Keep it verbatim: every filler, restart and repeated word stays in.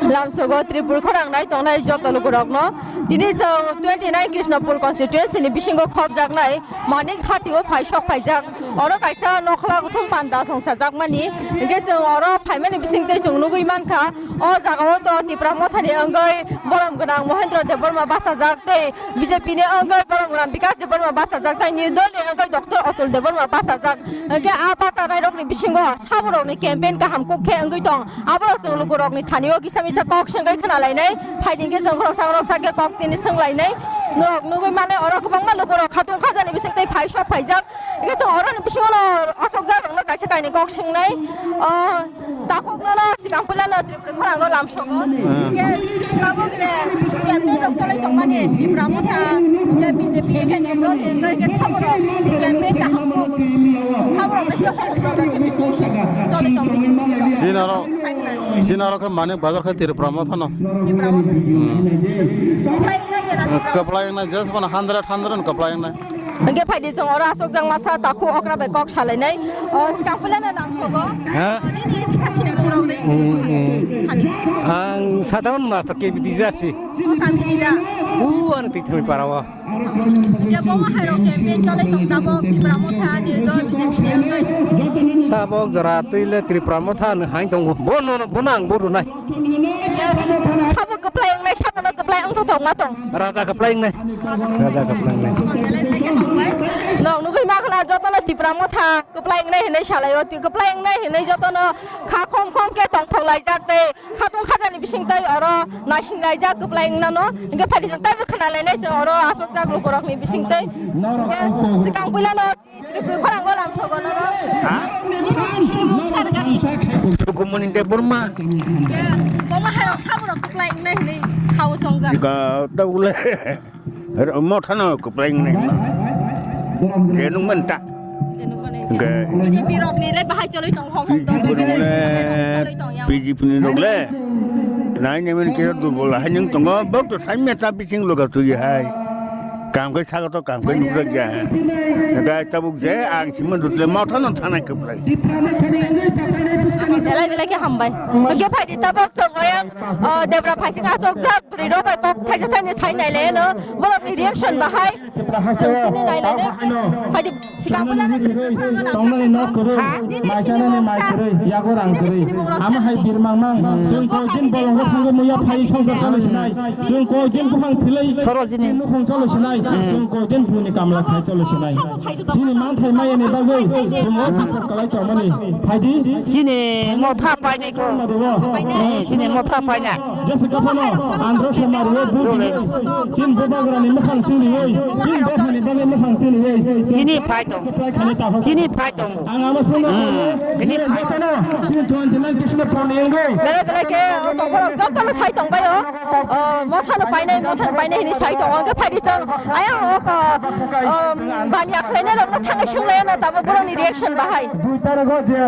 Lamsogo Tripura khorang nai tongnai joto lukurokno tini chwng twenty nine Krishnapur constituency ni bisingo khopjaknai Manik Hati o phai sok phaijak. Oro kaisa nokhla kuthum panda songsajakmani, hingke chwng oro phaimani bisingtwi chwng nugwi mankha, o jagao to Tipra Mothani wngwi borom gwnang Mohendra Debbarma bachajak tei B J P ni wngwi borom gwnang Bikash Debbarma bachajak tei Nirdol ni wngwi Doctor Atul Debbarma bachajak. Hingke a bachanairokni bisingo saborokni campaign kaham kuk khe wngwi tong. Aborok chwng lukurokni thanio kisa misa kok swngwi khna lainai. Phaidi hingke chwng khoroksa khoroksa khe kok tini swng lainai. Norok nugwi mane oro kwbangma lukurok khatung khajani bisingtwi phai sok phaijak. Hingke chwng oroni bisingono achukjakrokno kaisa kainwi kok swngnai. O, takhuknono swkang puilano Tripura khorango lamsogo. Hingke tabuk je campaign rok cholwi tongmani Tipra Motha, hingke B J P, hingke Nirdol, hingke, hingke saborok campaign kaham kuk. Saborok bisi hokol dodor khe bisi cholwi tongmani. Sinaro, sinaro khe Manik Bazar khe Tipra Mothano. Tipra Motha. Hmm. Kwplai wngnai khe na Tipra Motha. Kwplai wngnai, just one hundred, hundred kwplai wngnai. Hingke phaidi chwng oro asokjak masa takhuk okra bai kok salainai. O, swkang puilano lamsogo. Ha? O, nini kisa sinimung rok de. Hmm, hmm. Sani. Ang Sadharan Master K B D jasi. O, kami kida. U, ano twi thangwi para o. Ya, bo ma hai rok campaign cholai tong tabok Tipra Motha ni dol B J P ni wngwi. Tabok jora twi le Tipra Motha ni hai tongo. Bo no, bo nang bo runai. Ya, sabo kwplai wngnai, sabo no kwplai wngthothok ma tong. Raja kwplai wngnai. Raja kwplai wngnai. Belai belai khe tongbai. Nong nugwi ma khna jotono Tipra Motha kwplai wngnai hinwi salai o. Twi kwplai wngnai hinwi jotono kha khom khom khe tongthok laijak tei khatung khajani bising tei oro naising laijak kwplai wngnano. Hingke phaidi chwng taibo khna lainai chwng oro asokjak lukurokni bising tei. Hingke swkang puilano Tripura khorango lamsogo nono. Ha? Nini sini mung sar gari. Sukumuni Debbarma. Hingke bo ma hai rok saborok kwplai wngnai hinwi khao songjak. Ika ta ule. Mothano kwplai wngnai. Je nung manta. Hingke B J P rok ni le bahai choloi tong hong hong tong. Choloi tong ya. B J P ni rok le. Nai ne men kira durbol hai nung tongo. Bok to sai meta bising loga tui hai. Kam kai saga to kam kai nukjak ya. Hingke tabuk je ang sima dutle mothano thanai kwplai. Belai belai khe hambai. Hingke phaidi tabok chwng oyang, o, Debra phaising asokjak. Bwrwi rok bai kok thaisa thaini sai nai le no, borok ni reaction bahai. Chwng tini nai le ne. Phaidi sikang bwla na. Tongnai nok kwrwi, maichanani mai kwrwi, yago rang kwrwi. Amo hai birmang mang, chwng koi din bolong rok thangwi muya phai songsa chalwi sinai. Chwng koi din buphang philai, Sorojini. Chwng nukhung chalwi sinai. Chwng koi din buni kamla khai chalwi sinai. Chini manthai maya ni bagwi, chwng o support kalai tongmani. Phaidi. Chini motha painai ko. Eh, chini motha paina. Jesa kaphano andro somar wo buti. Chini bubagrani mukhang chini woi. Chini dophani bagwi mukhang chini woi. Chini phai tong. Chini phai tong. Ang amo sono. Hmm. Chini jotono. Chini twenty nine Krishna pon yengoi. Bele bele ke, o, kokoro jotono sai tong bayo. O, mothano painai, mothano painai hini sai tong. Angke phaidi chwng. Ayang o, o, bani akhlainai rokno thangai sunglaino tabo boroni reaction bahai. Dui tarego je.